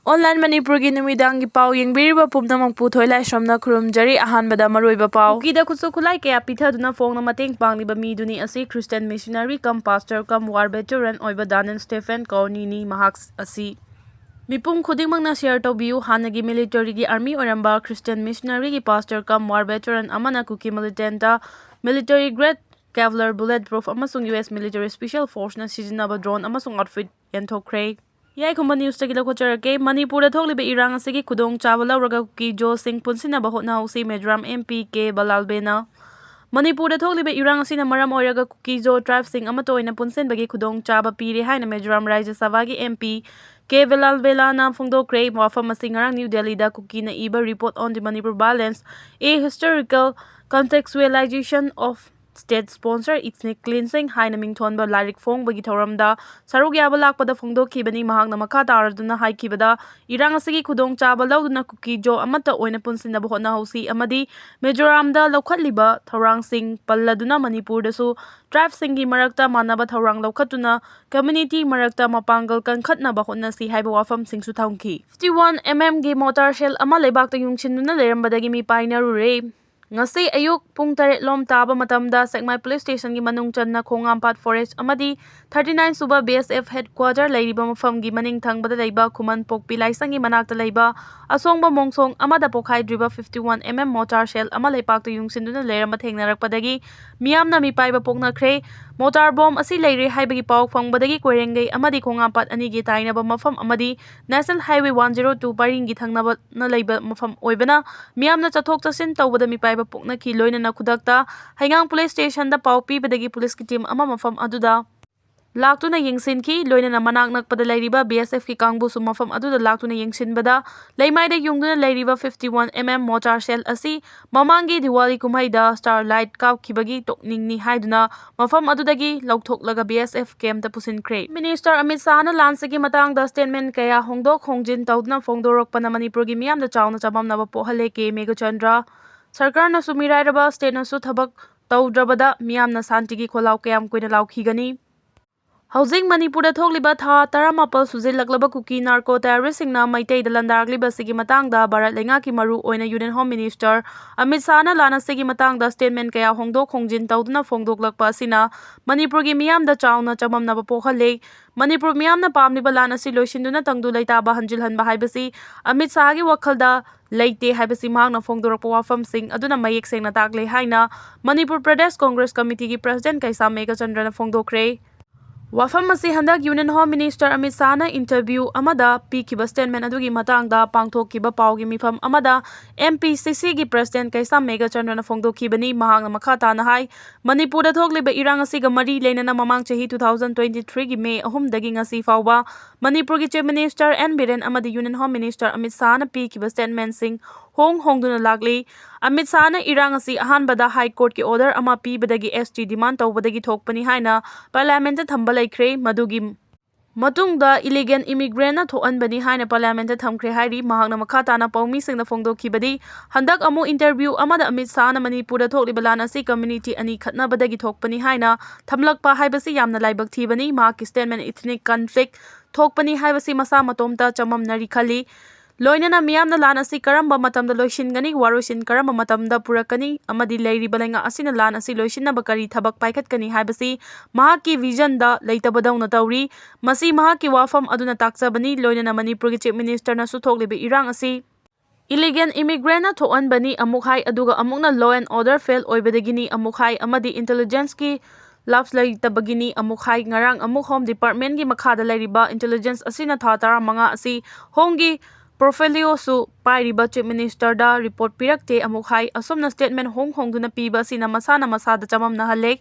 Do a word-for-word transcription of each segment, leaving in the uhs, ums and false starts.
Online ꯃꯅꯤꯄꯨꯔꯒꯤ ꯅꯨꯃꯤꯗꯥꯡꯒꯤ ꯄꯥꯎ ꯌꯦꯡꯕꯤꯔꯤꯕ ꯄꯨꯝꯅꯃꯛꯄꯨ ꯊꯣꯏꯂꯥꯏꯁ꯭ꯔꯝꯅ ꯈꯨꯔꯨꯝꯖꯔꯤ꯫ ꯑꯍꯥꯟꯕꯗ ꯃꯔꯨꯑꯣꯏꯕ ꯄꯥꯎ꯫ ꯀꯨꯀꯤꯗ ꯈꯨꯠꯁꯨ ꯈꯨꯠꯂꯥꯏ ꯀꯌꯥ ꯄꯤꯊꯗꯨꯅ ꯐꯣꯡꯅ ꯃꯇꯦꯡ ꯄꯥꯡꯂꯤꯕ ꯃꯤꯗꯨꯅꯤ ꯑꯁꯤ Christian missionary cum pastor cum war veteran ꯑꯣꯏꯕ Daniel Stephen Courtney ꯅꯤ꯫ ꯃꯍꯥꯛ ꯑꯁꯤ ꯃꯤꯄꯨꯝ ꯈꯨꯗꯤꯡꯃꯛꯅ share ꯇꯧꯕꯤꯌꯨ꯫ ꯍꯥꯟꯅꯒꯤ military ꯒꯤ army ꯑꯣꯏꯔꯝꯕ Christian missionary ꯒꯤ pastor cum war veteran ꯑꯃꯅ ꯀꯨꯀꯤ militant ꯇ military grade Kevlar bulletproof ꯑꯃꯁꯨꯡ U S military special force ꯅ ꯁꯤꯖꯤꯟꯅꯕ drone ꯑꯃꯁꯨꯡ outfit ꯌꯦꯟꯊꯣꯛꯈ꯭ꯔꯦ꯫ ꯌꯥꯏꯈꯨꯝꯕ news ꯇꯒꯤ ꯂꯧꯈꯠꯆꯔꯛꯀꯦ꯫ ꯃꯅꯤꯄꯨꯔꯗ ꯊꯣꯛꯂꯤꯕ ꯏꯔꯥꯡ ꯑꯁꯤꯒꯤ ꯈꯨꯗꯣꯡꯆꯥꯕ ꯂꯧꯔꯒ ꯀꯨꯀꯤ ꯖꯣꯁꯤꯡ ꯄꯨꯟꯁꯤꯟꯅꯕ ꯍꯣꯠꯅꯍꯧꯁꯤ, ꯃꯦꯖꯣꯔꯥꯝ M P K ꯕꯂꯥꯜꯕꯦꯅ꯫ ꯃꯅꯤꯄꯨꯔꯗ ꯊꯣꯛꯂꯤꯕ ꯏꯔꯥꯡ ꯑꯁꯤꯅ ꯃꯔꯝ ꯑꯣꯏꯔꯒ ꯀꯨꯀꯤ ꯖꯣ tribe ꯁꯤꯡ ꯑꯃꯠꯇ ꯑꯣꯏꯅ ꯄꯨꯟꯁꯤꯟꯕꯒꯤ ꯈꯨꯗꯣꯡꯆꯥꯕ ꯄꯤꯔꯦ ꯍꯥꯏꯅ ꯃꯦꯖꯣꯔꯥꯝ ꯔꯥꯖ꯭ꯌ ꯁꯚꯥꯒꯤ M P K ꯕꯂꯥꯜꯕꯦꯂꯥꯅ ꯐꯣꯡꯗꯣꯛꯈ꯭ꯔꯦ꯫ ꯋꯥꯐꯝ ꯑꯁꯤ ꯉꯔꯥꯡ ꯅ꯭ꯌꯨ ꯗꯦꯜꯂꯤꯗ ꯀꯨꯀꯤꯅ ꯏꯕ Report on the Manipur Violence, A Historical Contextualization of State Sponsored Ethnic Cleansing ꯍꯥꯏꯅ ꯃꯤꯡꯊꯣꯟꯕ ꯂꯥꯏꯔꯤꯛ ꯐꯣꯡꯕꯒꯤ ꯊꯧꯔꯝꯗ ꯁꯔꯨꯛ ꯌꯥꯕ ꯂꯥꯛꯄꯗ ꯐꯣꯡꯗꯣꯛꯈꯤꯕꯅꯤ꯫ ꯃꯍꯥꯛꯅ ꯃꯈꯥ ꯇꯥꯔꯗꯨꯅ ꯍꯥꯏꯈꯤꯕꯗ, ꯏꯔꯥꯡ ꯑꯁꯤꯒꯤ ꯈꯨꯗꯣꯡꯆꯥꯕ ꯂꯧꯗꯨꯅ ꯀꯨꯀꯤ ꯖꯣ ꯑꯃꯠꯇ ꯑꯣꯏꯅ ꯄꯨꯟꯁꯤꯟꯅꯕ ꯍꯣꯠꯅꯍꯧꯁꯤ ꯑꯃꯗꯤ ꯃꯤꯖꯣꯔꯥꯝꯗ ꯂꯧꯈꯠꯂꯤꯕ ꯊꯧꯔꯥꯡꯁꯤꯡ ꯄꯜꯂꯗꯨꯅ ꯃꯅꯤꯄꯨꯔꯗꯁꯨ tribe ꯁꯤꯡꯒꯤ ꯃꯔꯛꯇ ꯃꯥꯟꯅꯕ ꯊꯧꯔꯥꯡ ꯂꯧꯈꯠꯇꯨꯅ community ꯃꯔꯛꯇ ꯃꯄꯥꯡꯒꯜ ꯀꯟꯈꯠꯅꯕ ꯍꯣꯠꯅꯁꯤ ꯍꯥꯏꯕ ꯋꯥꯐꯝꯁꯤꯡꯁꯨ ꯊꯝꯈꯤ꯫ Fifty one M M ꯒꯤ mortar shell ꯑꯃ ꯂꯩꯕꯥꯛꯇ ꯌꯨꯡꯁꯤꯟꯗꯨꯅ ꯂꯩꯔꯝꯕꯗꯒꯤ ꯃꯤꯄꯥꯏꯅꯔꯨꯔꯦ꯫ ꯉꯁꯤ ꯑꯌꯨꯛ ꯄꯨꯡ ꯇꯔꯦꯠ ꯂꯣꯝ ꯇꯥꯕ ꯃꯇꯝꯗ ꯁꯦꯛꯃꯥꯏ police station ꯒꯤ ꯃꯅꯨꯡ ꯆꯟꯅ ꯈꯣꯡꯉꯥꯝꯄꯥꯠ forest ꯑꯃꯗꯤ thirty nine ꯁꯨꯕ B S F headquarter ꯂꯩꯔꯤꯕ ꯃꯐꯝꯒꯤ ꯃꯅꯤꯡ ꯊꯪꯕꯗ ꯂꯩꯕ ꯈꯨꯃꯟ ꯄꯣꯛꯄꯤ ꯂꯥꯏꯁꯪꯒꯤ ꯃꯅꯥꯛꯇ ꯂꯩꯕ ꯑꯁꯣꯡꯕ ꯃꯣꯡꯁꯣꯡ ꯑꯃꯗ ꯄꯣꯈꯥꯏꯗ꯭ꯔꯤꯕ fifty one M M mortar shell ꯑꯃ ꯂꯩꯄꯥꯛꯇ ꯌꯨꯡꯁꯤꯟꯗꯨꯅ ꯂꯩꯔꯝꯕ ꯊꯦꯡꯅꯔꯛꯄꯗꯒꯤ ꯃꯤꯌꯥꯝꯅ ꯃꯤꯄꯥꯏꯕ ꯄꯣꯛꯅꯈ꯭ꯔꯦ꯫ Mortar bomb ꯑꯁꯤ ꯂꯩꯔꯦ ꯍꯥꯏꯕꯒꯤ ꯄꯥꯎ ꯐꯪꯕꯗꯒꯤ ꯀꯣꯏꯔꯦꯡꯒꯩ ꯑꯃꯗꯤ ꯈꯣꯡꯉꯥꯝꯄꯥꯠ ꯑꯅꯤꯒꯤ ꯇꯥꯏꯅꯕ ꯃꯐꯝ ꯑꯃꯗꯤ National Highway one zero two ꯄꯔꯤꯡꯒꯤ ꯊꯪꯅꯕꯅ ꯂꯩꯕ ꯃꯐꯝ ꯑꯣꯏꯕꯅ ꯃꯤꯌꯥꯝꯅ ꯆꯠꯊꯣꯛ ꯆꯠꯁꯤꯟ ꯇꯧꯕꯗ ꯃꯤꯄꯥꯏꯕ ꯄꯣꯛꯅꯈꯤ꯫ ꯂꯣꯏꯅꯅ ꯈꯨꯗꯛꯇ ꯍꯩꯉꯥꯡ police station ꯗ ꯄꯥꯎ ꯄꯤꯕꯗꯒꯤ police ꯀꯤ team ꯑꯃ ꯃꯐꯝ ꯑꯗꯨꯗ ꯂꯥꯛꯇꯨꯅ ꯌꯦꯡꯁꯤꯟꯈꯤ꯫ ꯂꯣꯏꯅꯅ ꯃꯅꯥꯛ ꯅꯛꯄꯗ ꯂꯩꯔꯤꯕ B S F ꯀꯤ ꯀꯥꯡꯕꯨꯁꯨ ꯃꯐꯝ ꯑꯗꯨꯗ ꯂꯥꯛꯇꯨꯅ ꯌꯦꯡꯁꯤꯟꯕꯗ ꯂꯩꯃꯥꯏꯗ ꯌꯨꯡꯗꯨꯅ ꯂꯩꯔꯤꯕ fifty one M M mortar shell ꯑꯁꯤ ꯃꯃꯥꯡꯒꯤ ꯗꯤꯋꯥꯂꯤ ꯀꯨꯝꯍꯩꯗ starlight ꯀꯥꯞꯈꯤꯕꯒꯤ ꯇꯣꯛꯅꯤꯡꯅꯤ ꯍꯥꯏꯗꯨꯅ ꯃꯐꯝ ꯑꯗꯨꯗꯒꯤ ꯂꯧꯊꯣꯛꯂꯒ B S F camp ꯇ ꯄꯨꯁꯤꯟꯈ꯭ꯔꯦ꯫ Minister ꯑꯃꯤꯠ ꯁꯥꯍꯅ ꯂꯥꯟꯁꯤꯒꯤ ꯃꯇꯥꯡꯗ statement ꯀꯌꯥ ꯍꯣꯡꯗꯣꯛ ꯍꯣꯡꯖꯤꯟ ꯇꯧꯗꯨꯅ ꯐꯣꯡꯗꯣꯔꯛꯄꯅ ꯃꯅꯤꯄꯨꯔꯒꯤ ꯃꯤꯌꯥꯝꯗ ꯆꯥꯎꯅ ꯆꯃꯝꯅꯕ ꯄꯣꯛꯍꯜꯂꯦ꯫ K ꯃꯦꯘꯆꯟꯗ꯭ꯔ꯫ ꯁꯔꯀꯥꯔꯅꯁꯨ ꯃꯤꯔꯥꯏꯔꯕ, state ꯅꯁꯨ ꯊꯕꯛ ꯇꯧꯗ꯭ꯔꯕꯗ ꯃꯤꯌꯥꯝꯅ ꯁꯥꯟꯇꯤꯒꯤ ꯈꯣꯜꯂꯥꯎ ꯀꯌꯥꯝ ꯀꯨꯏꯅ ꯂꯥꯎꯈꯤꯒꯅꯤ? ꯍꯧꯖꯤꯛ ꯃꯅꯤꯄꯨꯔꯗ ꯊꯣꯛꯂꯤꯕ ꯊꯥ ꯇꯔꯥꯃꯥꯄꯜ ꯁꯨꯖꯤꯜꯂꯛꯂꯕ ꯀꯨꯀꯤ ꯅꯥꯔꯀꯣ ꯇꯦꯔꯣꯔꯤꯁ꯭ꯠꯁꯤꯡꯅ ꯃꯩꯇꯩꯗ ꯂꯥꯟꯗꯥꯔꯛꯂꯤꯕ ꯑꯁꯤꯒꯤ ꯃꯇꯥꯡꯗ ꯚꯥꯔꯠ ꯂꯩꯉꯥꯛꯀꯤ ꯃꯔꯨ ꯑꯣꯏꯅ ꯌꯨꯅꯤꯌꯟ ꯍꯣꯝ ꯃꯤꯅꯤꯁꯇꯔ ꯑꯃꯤꯠ ꯁꯥꯍꯅ ꯂꯥꯟ ꯑꯁꯤꯒꯤ ꯃꯇꯥꯡꯗ ꯁ꯭ꯇꯦꯠꯃꯦꯟ ꯀꯌꯥ ꯍꯣꯡꯗꯣꯛ ꯍꯣꯡꯖꯤꯟ ꯇꯧꯗꯨꯅ ꯐꯣꯡꯗꯣꯛꯂꯛꯄ ꯑꯁꯤꯅ ꯃꯅꯤꯄꯨꯔꯒꯤ ꯃꯤꯌꯥꯝꯗ ꯆꯥꯎꯅ ꯆꯃꯝꯅꯕ ꯄꯣꯛꯍꯜꯂꯤ꯫ ꯃꯅꯤꯄꯨꯔ ꯃꯤꯌꯥꯝꯅ ꯄꯥꯝꯂꯤꯕ ꯂꯥꯟ ꯑꯁꯤ ꯂꯣꯏꯁꯤꯟꯗꯨꯅ ꯇꯪꯗꯨ ꯂꯩꯇꯥꯕ ꯍꯟꯖꯤꯜꯍꯟꯕ ꯍꯥꯏꯕꯁꯤ ꯑꯃꯤꯠ ꯁꯥꯍꯒꯤ ꯋꯥꯈꯜꯗ ꯂꯩꯇꯦ ꯍꯥꯏꯕꯁꯤ ꯃꯍꯥꯛꯅ ꯐꯣꯡꯗꯣꯔꯛꯄ ꯋꯥꯐꯝꯁꯤꯡ ꯑꯗꯨꯅ ꯃꯌꯦꯛ ꯁꯦꯡꯅ ꯇꯥꯛꯂꯦ ꯍꯥꯏꯅ ꯃꯅꯤꯄꯨꯔ ꯄ꯭ꯔꯗꯦꯁ ꯀꯣꯡꯒ꯭ꯔꯦꯁ ꯀꯃꯤꯇꯤꯒꯤ ꯄ꯭ꯔꯁꯤꯗꯦꯟꯠ ꯀꯩꯁꯥꯝ ꯃꯦꯘꯆꯟꯗ꯭ꯔꯅ ꯐꯣꯡꯗꯣꯛꯈ꯭ꯔꯦ꯫ ꯋꯥꯐꯝ ꯑꯁꯤ ꯍꯟꯗꯛ ꯌꯨꯅꯤꯌꯟ ꯍꯣꯝ ꯃꯤꯅꯤꯁꯇꯔ ꯑꯃꯤꯠ ꯁꯥꯍꯅ ꯏꯟꯇꯔꯚ꯭ꯌꯨ ꯑꯃꯗ ꯄꯤꯈꯤꯕ ꯁ꯭ꯇꯦꯠꯃꯦꯟ ꯑꯗꯨꯒꯤ ꯃꯇꯥꯡꯗ ꯄꯥꯡꯊꯣꯛꯈꯤꯕ ꯄꯥꯎꯒꯤ ꯃꯤꯐꯝ ꯑꯃꯗ ꯑꯦꯝ ꯄꯤ ꯁꯤ ꯁꯤꯒꯤ ꯄ꯭ꯔꯁꯤꯗꯦꯟꯠ ꯀꯩꯁꯥꯝ ꯃꯦꯘꯆꯟꯗ꯭ꯔꯅ ꯐꯣꯡꯗꯣꯛꯈꯤꯕꯅꯤ꯫ ꯃꯍꯥꯛꯅ ꯃꯈꯥ ꯇꯥꯅ ꯍꯥꯏ, ꯃꯅꯤꯄꯨꯔꯗ ꯊꯣꯛꯂꯤꯕ ꯏꯔꯥꯡ ꯑꯁꯤꯒ ꯃꯔꯤ ꯂꯩꯅꯅ ꯃꯃꯥꯡ ꯆꯍꯤ two thousand twenty three ꯒꯤ ꯃꯦ ꯑꯍꯨꯝꯗꯒꯤ ꯉꯁꯤ ꯐꯥꯎꯕ ꯃꯅꯤꯄꯨꯔꯒꯤ ꯆꯤꯐ ꯃꯤꯅꯤꯁꯇꯔ ꯑꯦꯟ ꯕꯤꯔꯦꯟ ꯑꯃꯗꯤ ꯌꯨꯅꯤꯌꯟ ꯍꯣꯝ ꯃꯤꯅꯤꯁꯇꯔ ꯑꯃꯤꯠ ꯁꯥꯍꯅ ꯄꯤꯈꯤꯕ ꯁ꯭ꯇꯦꯠꯃꯦꯟꯁꯤꯡ ꯍꯣꯡ ꯍꯣꯡꯗꯨꯅ ꯂꯥꯛꯂꯤ꯫ ꯑꯃꯤꯠ ꯁꯥꯍꯅ ꯏꯔꯥꯡ ꯑꯁꯤ ꯑꯍꯥꯟꯕꯗ ꯍꯥꯏ ꯀꯣꯔꯠꯀꯤ ꯑꯣꯔꯗꯔ ꯑꯃ ꯄꯤꯕꯗꯒꯤ ꯑꯦꯁ ꯇꯤ ꯗꯤꯃꯥꯟ ꯇꯧꯕꯗꯒꯤ ꯊꯣꯛꯄꯅꯤ ꯍꯥꯏꯅ ꯄꯥꯔꯂꯤꯌꯥꯃꯦꯟꯠꯇ ꯊꯝꯕ ꯂꯩꯈ꯭ꯔꯦ꯫ ꯃꯗꯨꯒꯤ ꯃꯇꯨꯡꯗ ꯏꯂꯤꯒꯦꯜ ꯏꯃꯤꯒ꯭ꯔꯦꯟꯠꯅ ꯊꯣꯛꯍꯟꯕꯅꯤ ꯍꯥꯏꯅ ꯄꯥꯔꯂꯤꯌꯥꯃꯦꯟꯠꯇ ꯊꯝꯈ꯭ꯔꯦ ꯍꯥꯏꯔꯤ꯫ ꯃꯍꯥꯛꯅ ꯃꯈꯥ ꯇꯥꯅ ꯄꯥꯎꯃꯤꯁꯤꯡꯗ ꯐꯣꯡꯗꯣꯛꯈꯤꯕꯗꯤ, ꯍꯟꯗꯛ ꯑꯃꯨꯛ ꯏꯟꯇꯔꯚ꯭ꯌꯨ ꯑꯃꯗ ꯑꯃꯤꯠ ꯁꯥꯍꯅ ꯃꯅꯤꯄꯨꯔꯗ ꯊꯣꯛꯂꯤꯕ ꯂꯥꯟ ꯑꯁꯤ ꯀꯝꯃ꯭ꯌꯨꯅꯤꯇꯤ ꯑꯅꯤ ꯈꯠꯅꯕꯗꯒꯤ ꯊꯣꯛꯄꯅꯤ ꯍꯥꯏꯅ ꯊꯝꯂꯛꯄ ꯍꯥꯏꯕꯁꯤ ꯌꯥꯝꯅ ꯂꯥꯏꯕꯛ ꯊꯤꯕꯅꯤ꯫ ꯃꯍꯥꯛꯀꯤ ꯁ꯭ꯇꯦꯠꯃꯦꯟ ꯏꯊꯅꯤꯛ ꯀꯟꯐ꯭ꯂꯤꯛ ꯊꯣꯛꯄꯅꯤ ꯍꯥꯏꯕꯁꯤ ꯃꯁꯥ ꯃꯇꯣꯝꯇ ꯆꯃꯝꯅꯔꯤ ꯈꯜꯂꯤ꯫ ꯂꯣꯏꯅꯅ ꯃꯤꯌꯥꯝꯅ ꯂꯥꯟ ꯑꯁꯤ ꯀꯔꯝꯕ ꯃꯇꯝꯗ ꯂꯣꯏꯁꯤꯟꯒꯅꯤ, ꯋꯥꯔꯣꯏꯁꯤꯟ ꯀꯔꯝꯕ ꯃꯇꯝꯗ ꯄꯨꯔꯛꯀꯅꯤ ꯑꯃꯗꯤ ꯂꯩꯔꯤꯕ ꯂꯩꯉꯥꯛ ꯑꯁꯤꯅ ꯂꯥꯟ ꯑꯁꯤ ꯂꯣꯏꯁꯤꯟꯅꯕ ꯀꯔꯤ ꯊꯕꯛ ꯄꯥꯏꯈꯠꯀꯅꯤ ꯍꯥꯏꯕꯁꯤ ꯃꯍꯥꯛꯀꯤ ꯚꯤꯖꯟꯗ ꯂꯩꯇꯕꯗꯧꯅ ꯇꯧꯔꯤ꯫ ꯃꯁꯤ ꯃꯍꯥꯛꯀꯤ ꯋꯥꯐꯝ ꯑꯗꯨꯅ ꯇꯥꯛꯆꯕꯅꯤ꯫ ꯂꯣꯏꯅꯅ ꯃꯅꯤꯄꯨꯔꯒꯤ ꯆꯤꯐ ꯃꯤꯅꯤꯁꯇꯔꯅꯁꯨ ꯊꯣꯛꯂꯤꯕ ꯏꯔꯥꯡ ꯑꯁꯤ ꯏꯂꯤꯒꯦꯜ ꯏꯃꯤꯒ꯭ꯔꯦꯟꯠꯅ ꯊꯣꯛꯍꯟꯕꯅꯤ ꯑꯃꯨꯛ ꯍꯥꯏ, ꯑꯗꯨꯒ ꯑꯃꯨꯛꯅ ꯂꯣ ꯑꯦꯟ ꯑꯣꯔꯗꯔ ꯐꯦꯜ ꯑꯣꯏꯕꯗꯒꯤꯅꯤ ꯑꯃꯨꯛ ꯍꯥꯏ, ꯑꯃꯗꯤ ꯏꯟꯇꯦꯂꯤꯖꯦꯟꯁꯀꯤ ꯂꯥꯞꯁ ꯂꯩꯇꯕꯒꯤꯅꯤ ꯑꯃꯨꯛ ꯍꯥꯏ꯫ ꯉꯔꯥꯡ ꯑꯃꯨꯛ ꯍꯣꯝ ꯗꯤꯄꯥꯔꯠꯃꯦꯟꯠꯀꯤ ꯃꯈꯥꯗ ꯂꯩꯔꯤꯕ ꯏꯟꯇꯦꯂꯤꯖꯦꯟꯁ ꯑꯁꯤꯅ ꯊꯥ ꯇꯔꯥꯃꯉꯥ ꯑꯁꯤ ꯍꯣꯝꯒꯤ ꯄꯣꯔꯠꯐꯣꯂꯤꯑꯣꯁꯨ ꯄꯥꯏꯔꯤꯕ ꯆꯤꯐ ꯃꯤꯅꯤꯁꯇꯔꯗ ꯔꯤꯄꯣꯔꯠ ꯄꯤꯔꯛꯇꯦ ꯑꯃꯨꯛ ꯍꯥꯏ꯫ ꯑꯁꯨꯝꯅ ꯁ꯭ꯇꯦꯠꯃꯦꯟ ꯍꯣꯡ ꯍꯣꯡꯗꯨꯅ ꯄꯤꯕ ꯑꯁꯤꯅ ꯃꯁꯥꯅ ꯃꯁꯥꯗ ꯆꯃꯝꯅꯍꯜꯂꯦ꯫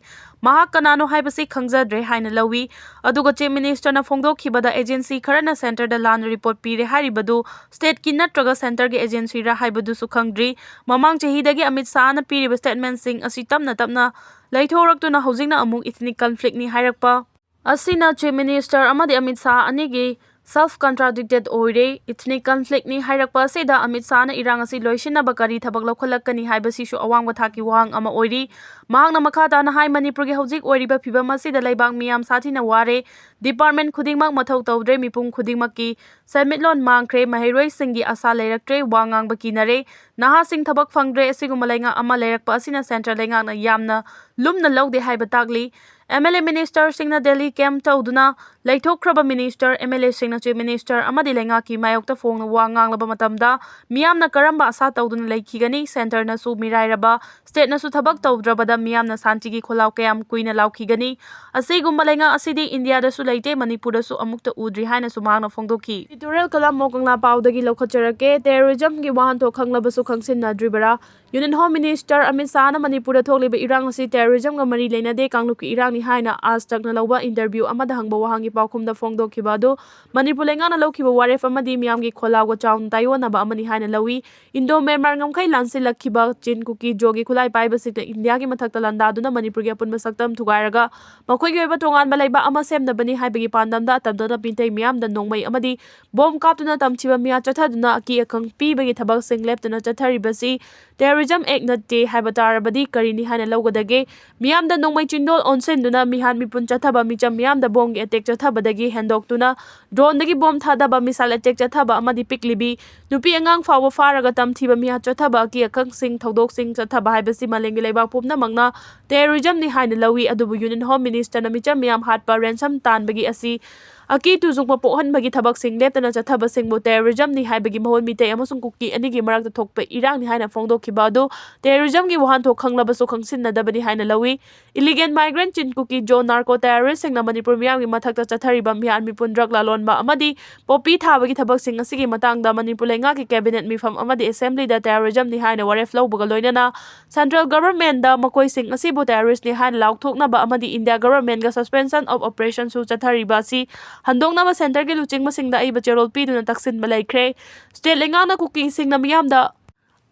ꯃꯍꯥꯛ ꯀꯅꯥꯅꯣ ꯍꯥꯏꯕꯁꯤ ꯈꯪꯖꯗ꯭ꯔꯦ ꯍꯥꯏꯅ ꯂꯧꯏ꯫ ꯑꯗꯨꯒ ꯆꯤꯐ ꯃꯤꯅꯤꯁꯇꯔꯅ ꯐꯣꯡꯗꯣꯛꯈꯤꯕꯗ ꯑꯦꯖꯦꯟꯁꯤ ꯈꯔꯅ ꯁꯦꯟꯇꯔꯗ ꯂꯥꯟꯅ ꯔꯤꯄꯣꯔꯠ ꯄꯤꯔꯦ ꯍꯥꯏꯔꯤꯕꯗꯨ ꯁ꯭ꯇꯦꯠꯀꯤ ꯅꯠꯇ꯭ꯔꯒ ꯁꯦꯟꯇꯔꯒꯤ ꯑꯦꯖꯦꯟꯁꯤꯔ ꯍꯥꯏꯕꯗꯨꯁꯨ ꯈꯪꯗ꯭ꯔꯤ꯫ ꯃꯃꯥꯡ ꯆꯍꯤꯗꯒꯤ ꯑꯃꯤꯠ ꯁꯥꯍꯅ ꯄꯤꯔꯤꯕ ꯁ꯭ꯇꯦꯠꯃꯦꯟꯁꯤꯡ ꯑꯁꯤ ꯇꯞꯅ ꯇꯞꯅ ꯂꯩꯊꯣꯔꯛꯇꯨꯅ ꯍꯧꯖꯤꯛꯅ ꯑꯃꯨꯛ ꯏꯊꯅꯤꯛ ꯀꯟꯐ꯭ꯂꯤꯛꯅꯤ ꯍꯥꯏꯔꯛꯄ ꯑꯁꯤꯅ ꯆꯤꯐ ꯃꯤꯅꯤꯁꯇꯔ ꯑꯃꯗꯤ ꯑꯃꯤꯠ ꯁꯥꯍ ꯑꯅꯤꯒꯤ self contradicted ꯑꯣꯏꯔꯦ꯫ Ethnic conflict ꯅꯤ ꯍꯥꯏꯔꯛꯄ ꯑꯁꯤꯗ ꯑꯃꯤꯠ ꯁꯥꯍꯅ ꯏꯔꯥꯡ ꯑꯁꯤ ꯂꯣꯏꯁꯤꯟꯅꯕ ꯀꯔꯤ ꯊꯕꯛ ꯂꯧꯈꯠꯂꯛꯀꯅꯤ ꯍꯥꯏꯕꯁꯤꯁꯨ ꯑꯋꯥꯡꯕ ꯊꯥꯛꯀꯤ ꯋꯥꯍꯪ ꯑꯃ ꯑꯣꯏꯔꯤ꯫ ꯃꯍꯥꯛꯅ ꯃꯈꯥ ꯇꯥꯅ ꯍꯥꯏ, ꯃꯅꯤꯄꯨꯔꯒꯤ ꯍꯧꯖꯤꯛ ꯑꯣꯏꯔꯤꯕ ꯐꯤꯕꯝ ꯑꯁꯤꯗ ꯂꯩꯕꯥꯛ ꯃꯤꯌꯥꯝ ꯁꯥꯊꯤꯅ ꯋꯥꯔꯦ꯫ Department ꯈꯨꯗꯤꯡꯃꯛ ꯃꯊꯧ ꯇꯧꯗ꯭ꯔꯦ, ꯃꯤꯄꯨꯝ ꯈꯨꯗꯤꯡꯃꯛꯀꯤ ꯁꯦꯟꯃꯤꯠꯂꯣꯟ ꯃꯥꯡꯈ꯭ꯔꯦ, ꯃꯍꯩꯔꯣꯏꯁꯤꯡꯒꯤ ꯑꯁꯥ ꯂꯩꯔꯛꯇ꯭ꯔꯦ, ꯋꯥ ꯉꯥꯡꯕ ꯀꯤꯅꯔꯦ, ꯅꯍꯥꯁꯤꯡ ꯊꯕꯛ ꯐꯪꯗ꯭ꯔꯦ꯫ ꯑꯁꯤꯒꯨꯝꯕ ꯂꯩꯉꯥꯛ ꯑꯃ ꯂꯩꯔꯛꯄ ꯑꯁꯤꯅ centre ꯂꯩꯉꯥꯛꯅ ꯌꯥꯝꯅ ꯂꯨꯝꯅ ꯂꯧꯗꯦ ꯍꯥꯏꯕ ꯇꯥꯛꯂꯤ꯫ MLA ministerꯁꯤꯡꯅ Delhi camp ꯇꯧꯗꯨꯅ ꯂꯩꯊꯣꯛꯈ꯭ꯔꯕ minister, MLAꯁꯤꯡꯅ chief minister ꯑꯃꯗꯤ ꯂꯩꯉꯥꯛꯀꯤ ꯃꯥꯌꯣꯛꯇ ꯐꯣꯡꯅ ꯋꯥ ꯉꯥꯡꯂꯕ ꯃꯇꯝꯗ ꯃꯤꯌꯥꯝꯅ ꯀꯔꯝꯕ ꯑꯁꯥ ꯇꯧꯗꯨꯅ ꯂꯩꯈꯤꯒꯅꯤ? Centreꯅꯁꯨ ꯃꯤꯔꯥꯏꯔꯕ, stateꯅꯁꯨ ꯊꯕꯛ ꯇꯧꯗ꯭ꯔꯕꯗ ꯃꯤꯌꯥꯝꯅ ꯁꯥꯟꯇꯤꯒꯤ ꯈꯣꯜꯂꯥꯎ ꯀꯌꯥꯝ ꯀꯨꯏꯅ ꯂꯥꯎꯈꯤꯒꯅꯤ? ꯑꯁꯤꯒꯨꯝꯕ ꯂꯩꯉꯥꯛ ꯑꯁꯤꯗꯤ ꯏꯟꯗꯤꯌꯥꯗꯁꯨ ꯂꯩꯇꯦ, ꯃꯅꯤꯄꯨꯔꯗꯁꯨ ꯑꯃꯨꯛꯇ ꯎꯗ꯭ꯔꯤ ꯍꯥꯏꯅꯁꯨ ꯃꯍꯥꯛꯅ ꯐꯣꯡꯗꯣꯛꯈꯤ꯫ Editorial column ꯃꯣ ꯀꯪꯂꯥ ꯄꯥꯎꯗꯒꯤ ꯂꯧꯈꯠꯆꯔꯛꯀꯦ꯫ Terrorismꯒꯤ ꯋꯥꯍꯟꯊꯣꯛ ꯈꯪꯂꯕꯁꯨ ꯈꯪꯁꯤꯟꯅꯗ꯭ꯔꯤꯕꯔꯥ? Union Home Minister ꯑꯃꯤꯠ ꯁꯥꯍꯅ ꯃꯅꯤꯄꯨꯔꯗ ꯊꯣꯛꯂꯤꯕ ꯏꯔꯥꯡ ꯑꯁꯤ terrorismꯅ ꯃꯔꯤ ꯂꯩꯅꯗꯦ, ꯀꯥꯡꯂꯨꯞꯀꯤ ꯏꯔꯥꯡꯅꯤ ꯍꯥꯏꯅ Aaj Takꯅ ꯂꯧꯕ interview ꯑꯃꯗ ꯍꯪꯕ ꯋꯥꯍꯪꯒꯤ ꯄꯥꯎꯈꯨꯝꯗ ꯐꯣꯡꯗꯣꯛꯈꯤꯕ ꯑꯗꯨ ꯃꯅꯤꯄꯨꯔ ꯂꯩꯉꯥꯛꯅ ꯂꯧꯈꯤꯕ ꯋꯥꯔꯦꯞ ꯑꯃꯗꯤ ꯃꯤꯌꯥꯝꯒꯤ ꯈꯣꯜꯂꯥꯎꯒ ꯆꯥꯎꯅ ꯇꯥꯏꯑꯣꯟꯅꯕ ꯑꯃꯅꯤ ꯍꯥꯏꯅ ꯂꯧꯏ꯫ Indo-Myanmar ꯉꯝꯈꯩ ꯂꯥꯟꯁꯤꯜꯂꯛꯈꯤꯕ ꯆꯤꯟ ꯀꯨꯀꯤ ꯖꯣꯒꯤ ꯈꯨꯠꯂꯥꯏ ꯄꯥꯏꯕꯁꯤꯡꯅ ꯏꯟꯗꯤꯌꯥꯒꯤ ꯃꯊꯛꯇ ꯂꯥꯟꯗꯥꯗꯨꯅ ꯃꯅꯤꯄꯨꯔꯒꯤ ꯑꯄꯨꯟꯕ ꯁꯛꯇꯝ ꯊꯨꯒꯥꯏꯔꯒ ꯃꯈꯣꯏꯒꯤ ꯑꯣꯏꯕ ꯇꯣꯉꯥꯟꯕ ꯂꯩꯕꯥꯛ ꯑꯃ ꯁꯦꯝꯅꯕꯅꯤ ꯍꯥꯏꯕꯒꯤ ꯄꯥꯟꯗꯝꯗ ꯑꯇꯝꯅꯅ ꯃꯤꯇꯩ ꯃꯤꯌꯥꯝꯗ ꯅꯣꯡꯃꯩ ꯑꯃꯗꯤ ꯕꯣꯝ ꯀꯥꯞꯇꯨꯅ ꯇꯝꯊꯤꯕ ꯃꯤꯌꯥꯝ ꯆꯠꯊꯗꯨꯅ ꯑꯀꯤ ꯑꯈꯪ ꯄꯤꯕꯒꯤ ꯊꯕꯛꯁꯤꯡ ꯂꯦꯞꯇꯅ ꯆꯠꯊꯔꯤꯕꯁꯤ Terrorism Act ꯅꯠꯇꯦ ꯍꯥꯏꯕ ꯇꯥꯔꯕꯗꯤ ꯀꯔꯤꯅꯤ ꯍꯥꯏꯅ ꯂꯧꯒꯗꯒꯦ? ꯃꯤꯌꯥꯝꯗ ꯅꯣꯡꯃꯩ ꯆꯤꯟꯗꯣꯜ ꯑꯣꯟꯁꯤꯟꯗꯨꯅ ꯃꯤꯍꯥꯠ ꯃꯤꯄꯨꯟ ꯆꯠꯊꯕ, ꯃꯤꯆꯝ ꯃꯤꯌꯥꯝꯗ ꯕꯣꯝꯒꯤ attack ꯆꯠꯊꯕꯗꯒꯤ ꯍꯦꯟꯗꯣꯛꯇꯨꯅ droneꯗꯒꯤ ꯕꯣꯝ ꯊꯥꯗꯕ, missile attack ꯆꯠꯊꯕ ꯑꯃꯗꯤ ꯄꯤꯛꯂꯤꯕꯤ ꯅꯨꯄꯤ ꯑꯉꯥꯡ ꯐꯥꯎꯕ ꯐꯥꯔꯒ ꯇꯝꯊꯤꯕ ꯃꯤꯍꯥꯠ ꯆꯠꯊꯕ, ꯑꯀꯤ ꯑꯈꯪꯁꯤꯡ ꯊꯧꯗꯣꯛꯁꯤꯡ ꯆꯠꯊꯕ ꯍꯥꯏꯕꯁꯤ ꯃꯥꯂꯦꯝꯒꯤ ꯂꯩꯕꯥꯛ ꯄꯨꯝꯅꯃꯛꯅ terrorismꯅꯤ ꯍꯥꯏꯅ ꯂꯧꯏ꯫ ꯑꯗꯨꯕꯨ Union Home Ministerꯅ ꯃꯤꯆꯝ ꯃꯤꯌꯥꯝ ꯍꯥꯠꯄ, ransom ꯇꯥꯟꯕꯒꯤ ꯑꯁꯤ ꯑꯀꯤ ꯇꯨꯖꯨꯡꯕ ꯄꯣꯛꯍꯟꯕꯒꯤ ꯊꯕꯛꯁꯤꯡ ꯂꯦꯞꯇꯅ ꯆꯠꯊꯕꯁꯤꯡꯕꯨ terrorismꯅꯤ ꯍꯥꯏꯕꯒꯤ ꯃꯍꯨꯠ ꯃꯤꯇꯩ ꯑꯃꯁꯨꯡ ꯀꯨꯀꯤ ꯑꯅꯤꯒꯤ ꯃꯔꯛꯇ ꯊꯣꯛꯄ ꯏꯔꯥꯡꯅꯤ ꯍꯥꯏꯅ ꯐꯣꯡꯗꯣꯛꯈꯤꯕ ꯑꯗꯨ terrorismꯒꯤ ꯋꯥꯍꯟꯊꯣꯛ ꯈꯪꯂꯕꯁꯨ ꯈꯪꯁꯤꯟꯅꯗꯕꯅꯤ ꯍꯥꯏꯅ ꯂꯧꯏ꯫ Illegal migrant ꯆꯤꯟ ꯀꯨꯀꯤ ꯖꯣ narco terroristꯁꯤꯡꯅ ꯃꯅꯤꯄꯨꯔ ꯃꯤꯌꯥꯝꯒꯤ ꯃꯊꯛꯇ ꯆꯠꯊꯔꯤꯕ ꯃꯤꯍꯥꯠ ꯃꯤꯄꯨꯟ, drug ꯂꯥꯂꯣꯟꯕ ꯑꯃꯗꯤ poppy ꯊꯥꯕꯒꯤ ꯊꯕꯛꯁꯤꯡ ꯑꯁꯤꯒꯤ ꯃꯇꯥꯡꯗ ꯃꯅꯤꯄꯨꯔ ꯂꯩꯉꯥꯛꯀꯤ cabinet ꯃꯤꯐꯝ ꯑꯃꯗꯤ assemblyꯗ terrorismꯅꯤ ꯍꯥꯏꯅ ꯋꯥꯔꯦꯞ ꯂꯧꯕꯒ ꯂꯣꯏꯅꯅ central governmentꯗ ꯃꯈꯣꯏꯁꯤꯡ ꯑꯁꯤꯕꯨ terroristꯅꯤ ꯍꯥꯏꯅ ꯂꯥꯎꯊꯣꯛꯅꯕ ꯑꯃꯗꯤ India governmentꯒ suspension of operationꯁꯨ ꯆꯠꯊꯔꯤꯕ ꯑꯁꯤ ꯍꯟꯗꯣꯛꯅꯕ centreꯒꯤ ꯂꯨꯆꯤꯡꯕꯁꯤꯡꯗ ꯑꯏꯕ ꯆꯦꯔꯣꯜ ꯄꯤꯗꯨꯅ ꯇꯛꯁꯤꯟꯕ ꯂꯩꯈ꯭ꯔꯦ꯫ State ꯂꯩꯉꯥꯛꯅ ꯀꯨꯀꯤꯁꯤꯡꯅ ꯃꯤꯌꯥꯝꯗ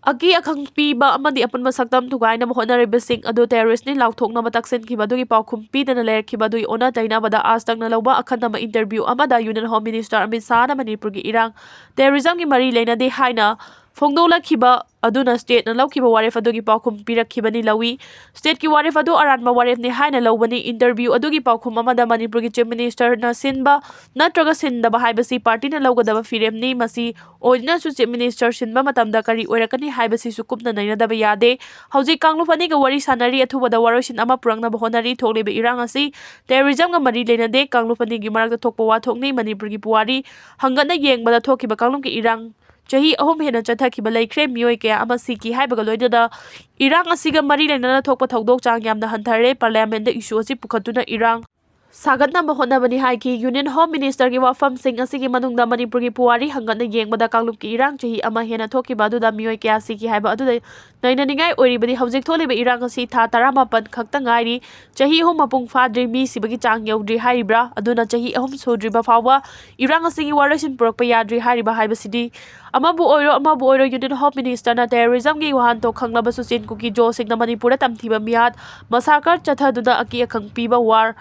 ꯑꯀꯤ ꯑꯈꯪ ꯄꯤꯕ ꯑꯃꯗꯤ ꯑꯄꯨꯟꯕ ꯁꯛꯇꯝ ꯊꯨꯒꯥꯏꯅꯕ ꯍꯣꯠꯅꯔꯤꯕꯁꯤꯡ ꯑꯗꯨ terrorist ꯅꯤ ꯂꯥꯎꯊꯣꯛꯅꯕ ꯇꯛꯁꯤꯟꯈꯤꯕ ꯑꯗꯨꯒꯤ ꯄꯥꯎꯈꯨꯝ ꯄꯤꯗꯅ ꯂꯩꯔꯛꯈꯤꯕ ꯑꯗꯨꯒꯤ ꯑꯣꯟꯅ ꯇꯩꯅꯕꯗ ꯑꯥꯖ ꯇꯛꯅ ꯂꯧꯕ ꯑꯈꯟꯅꯕ interview ꯑꯃꯗ Union Home Minister ꯑꯃꯤꯠ ꯁꯥꯍꯅ ꯃꯅꯤꯄꯨꯔꯒꯤ ꯏꯔꯥꯡ terrorism ꯒꯤ ꯃꯔꯤ ꯂꯩꯅꯗꯦ ꯍꯥꯏꯅ ꯐꯣꯡꯗꯣꯛꯂꯛꯈꯤꯕ ꯑꯗꯨꯅ state ꯅ ꯂꯧꯈꯤꯕ ꯋꯥꯔꯦꯞ ꯑꯗꯨꯒꯤ ꯄꯥꯎꯈꯨꯝ ꯄꯤꯔꯛꯈꯤꯕꯅꯤ꯫ ꯂꯧꯏ꯫ State ꯀꯤ ꯋꯥꯔꯦꯞ ꯑꯗꯨ ꯑꯔꯥꯟꯕ ꯋꯥꯔꯦꯞꯅꯤ ꯍꯥꯏꯅ ꯂꯧꯕꯅꯤ꯫ Interview ꯑꯗꯨꯒꯤ ꯄꯥꯎꯈꯨꯝ ꯑꯃꯗ ꯃꯅꯤꯄꯨꯔꯒꯤ Chief Minister ꯅ ꯁꯤꯟꯕ ꯅꯠꯇ꯭ꯔꯒ ꯁꯤꯟꯗꯕ ꯍꯥꯏꯕꯁꯤ party ꯅ ꯂꯧꯒꯗꯕ ꯐꯤꯔꯦꯞꯅꯤ꯫ ꯃꯁꯤ ꯑꯣꯏꯗꯨꯅꯁꯨ Chief Minister ꯁꯤꯟꯕ ꯃꯇꯝꯗ ꯀꯔꯤ ꯑꯣꯏꯔꯛꯀꯅꯤ ꯍꯥꯏꯕꯁꯤꯁꯨ ꯀꯨꯞꯅ ꯅꯩꯅꯗꯕ ꯌꯥꯗꯦ꯫ ꯍꯧꯖꯤꯛ ꯀꯥꯡꯂꯨꯞ ꯑꯅꯤꯒ ꯋꯥꯔꯤ ꯁꯥꯟꯅꯔꯤ, ꯑꯊꯨꯕꯗ ꯋꯥꯔꯣꯏꯁꯤꯟ ꯑꯃ ꯄꯨꯔꯛꯅꯕ ꯍꯣꯠꯅꯔꯤ꯫ ꯊꯣꯛꯂꯤꯕ ꯏꯔꯥꯡ ꯑꯁꯤ terrorism ꯒ ꯃꯔꯤ ꯂꯩꯅꯗꯦ, ꯀꯥꯡꯂꯨꯞ ꯑꯅꯤꯒꯤ ꯃꯔꯛꯇ ꯊꯣꯛꯄ ꯋꯥꯊꯣꯛꯅꯤ꯫ ꯃꯅꯤꯄꯨꯔꯒꯤ ꯄꯨꯋꯥꯔꯤ ꯍꯪꯒꯠꯅ ꯌꯦꯡꯕꯗ ꯊꯣꯛꯈꯤꯕ ꯀꯥꯡꯂꯨꯞꯀꯤ ꯏꯔꯥꯡ ꯆꯍꯤ ꯑꯍꯨꯝ ꯍꯦꯟꯅ ꯆꯠꯊꯈꯤꯕ ꯂꯩꯈ꯭ꯔꯦ꯫ ꯃꯤꯑꯣꯏ ꯀꯌꯥ ꯑꯃ ꯁꯤꯈꯤ ꯍꯥꯏꯕꯒ ꯂꯣꯏꯅꯅ ꯏꯔꯥꯡ ꯑꯁꯤꯒ ꯃꯔꯤ ꯂꯩꯅꯅ ꯊꯣꯛꯄ ꯊꯧꯗꯣꯛ ꯆꯥꯡ ꯌꯥꯝꯅ ꯍꯟꯊꯔꯦ꯫ Parliament ꯗ issue ꯑꯁꯤ ꯄꯨꯈꯠꯇꯨꯅ ꯏꯔꯥꯡ ꯁꯥꯒꯠꯅꯕ ꯍꯣꯠꯅꯕꯅꯤ ꯍꯥꯏꯈꯤ꯫ Union Home Minister ꯒꯤ ꯋꯥꯐꯝꯁꯤꯡ ꯑꯁꯤꯒꯤ ꯃꯅꯨꯡꯗ ꯃꯅꯤꯄꯨꯔꯒꯤ ꯄꯨꯋꯥꯔꯤ ꯍꯪꯒꯠꯅ ꯌꯦꯡꯕꯗ ꯀꯥꯡꯂꯨꯞꯀꯤ ꯏꯔꯥꯡ ꯆꯍꯤ ꯑꯃ ꯍꯦꯟꯅ ꯊꯣꯛꯈꯤꯕ ꯑꯗꯨꯗ ꯃꯤꯑꯣꯏ ꯀꯌꯥ ꯁꯤꯈꯤ ꯍꯥꯏꯕ ꯑꯗꯨꯗ ꯅꯩꯅꯅꯤꯡꯉꯥꯏ ꯑꯣꯏꯔꯤꯕꯗꯤ ꯍꯧꯖꯤꯛ ꯊꯣꯛꯂꯤꯕ ꯏꯔꯥꯡ ꯑꯁꯤ ꯊꯥ ꯇꯔꯥꯃꯥꯄꯟ ꯈꯛꯇ ꯉꯥꯏꯔꯤ꯫ ꯆꯍꯤ ꯑꯍꯨꯝ ꯃꯄꯨꯡ ꯐꯥꯗ꯭ꯔꯤ, ꯃꯤ ꯁꯤꯕꯒꯤ ꯆꯥꯡ ꯌꯧꯗ꯭ꯔꯤ ꯍꯥꯏꯔꯤꯕ꯭ꯔꯥ? ꯑꯗꯨꯅ ꯆꯍꯤ ꯑꯍꯨꯝ ꯁꯨꯗ꯭ꯔꯤꯕ ꯐꯥꯎꯕ ꯏꯔꯥꯡ ꯑꯁꯤꯒꯤ ꯋꯥꯔꯣꯏꯁꯤꯟ ꯄꯨꯔꯛꯄ ꯌꯥꯗ꯭ꯔꯤ ꯍꯥꯏꯔꯤꯕ ꯍꯥꯏꯕꯁꯤꯗꯤ꯫ ꯑꯃꯕꯨ ꯑꯣꯏꯔꯣ, ꯑꯃꯕꯨ ꯑꯣꯏꯔꯣ, Union Home Minister ꯅ terrorism ꯒꯤ ꯋꯥꯍꯟꯊꯣꯛ ꯈꯪꯂꯕꯁꯨ ꯆꯤꯟ ꯀꯨꯀꯤ ꯖꯣꯁꯤꯡꯅ ꯃꯅꯤꯄꯨꯔꯗ ꯇꯝꯊꯤꯕ ꯃꯤꯍꯥꯠ, massacre ꯆꯠꯊꯗꯨꯅ ꯑꯀꯤ ꯑꯈꯪ ꯄꯤꯕ war,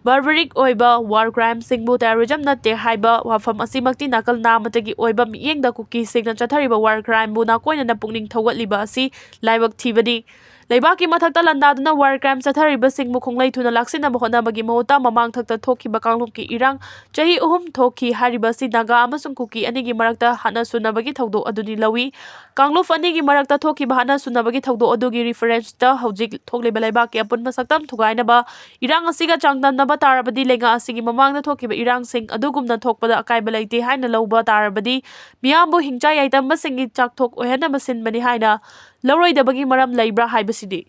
barbaric ꯑꯣꯏꯕ war crime ꯁꯤꯡꯕꯨ terrorism ꯅꯠꯇꯦ ꯍꯥꯏꯕ ꯋꯥꯐꯝ ꯑꯁꯤꯃꯛꯇꯤ ꯅꯥꯀꯜ ꯅꯥꯝꯃꯇꯒꯤ ꯑꯣꯏꯕ ꯃꯤꯠꯌꯦꯡꯗ ꯀꯨꯀꯤꯁꯤꯡꯅ ꯆꯠꯊꯔꯤꯕ war crime ꯕꯨ ꯅꯥꯀꯣꯏꯅꯅ ꯄꯨꯛꯅꯤꯡ ꯊꯧꯒꯠꯂꯤꯕ ꯑꯁꯤ ꯂꯥꯏꯕꯛ ꯊꯤꯕꯅꯤ꯫ ꯂꯩꯕꯥꯛꯀꯤ ꯃꯊꯛꯇ ꯂꯥꯟꯗꯥꯗꯨꯅ war crime ꯆꯠꯊꯔꯤꯕꯁꯤꯡꯕꯨ ꯈꯣꯡꯂꯩ ꯊꯨꯅ ꯂꯥꯛꯁꯤꯟꯅꯕ ꯍꯣꯠꯅꯕꯒꯤ ꯃꯍꯨꯠꯇ ꯃꯃꯥꯡ ꯊꯛꯇ ꯊꯣꯛꯈꯤꯕ ꯀꯥꯡꯂꯨꯞꯀꯤ ꯏꯔꯥꯡ ꯆꯍꯤ ꯑꯍꯨꯝ ꯊꯣꯛꯈꯤ ꯍꯥꯏꯔꯤꯕ ꯑꯁꯤ ꯅꯥꯒꯥ ꯑꯃꯁꯨꯡ ꯀꯨꯀꯤ ꯑꯅꯤꯒꯤ ꯃꯔꯛꯇ ꯍꯥꯠꯅ ꯁꯨꯅꯕꯒꯤ ꯊꯧꯗꯣꯛ ꯑꯗꯨꯅꯤ꯫ ꯂꯧꯏ꯫ ꯀꯥꯡꯂꯨꯞ ꯑꯅꯤꯒꯤ ꯃꯔꯛꯇ ꯊꯣꯛꯈꯤꯕ ꯍꯥꯠꯅ ꯁꯨꯅꯕꯒꯤ ꯊꯧꯗꯣꯛ ꯑꯗꯨꯒꯤ reference ꯇ ꯍꯧꯖꯤꯛ ꯊꯣꯛꯂꯤꯕ ꯂꯩꯕꯥꯛꯀꯤ ꯑꯄꯨꯟꯕ ꯁꯛꯇꯝ ꯊꯨꯒꯥꯏꯅꯕ ꯏꯔꯥꯡ ꯑꯁꯤꯒ ꯆꯥꯡꯗꯝꯅꯕ ꯇꯥꯔꯕꯗꯤ ꯂꯩꯉꯥꯛ ꯑꯁꯤꯒꯤ ꯃꯃꯥꯡꯗ ꯊꯣꯛꯈꯤꯕ ꯏꯔꯥꯡꯁꯤꯡ ꯑꯗꯨꯒꯨꯝꯅ ꯊꯣꯛꯄꯗ ꯑꯀꯥꯏꯕ ꯂꯩꯇꯦ ꯍꯥꯏꯅ ꯂꯧꯕ ꯇꯥꯔꯕꯗꯤ ꯃꯤꯌꯥꯝꯕꯨ ꯍꯤꯡꯆꯥ ꯌꯥꯏꯇꯝꯕꯁꯤꯡꯒꯤ ꯆꯥꯛꯊꯣꯛ ꯑꯣꯏꯍꯟꯅꯕ ꯁꯤꯟꯕꯅꯤ ꯍꯥꯏꯅ ꯂꯧꯔꯣꯏꯗꯕꯒꯤ ꯃꯔꯝ ꯂꯩꯕ꯭ꯔꯥ ꯍꯥꯏꯕꯁꯤꯗꯤ꯫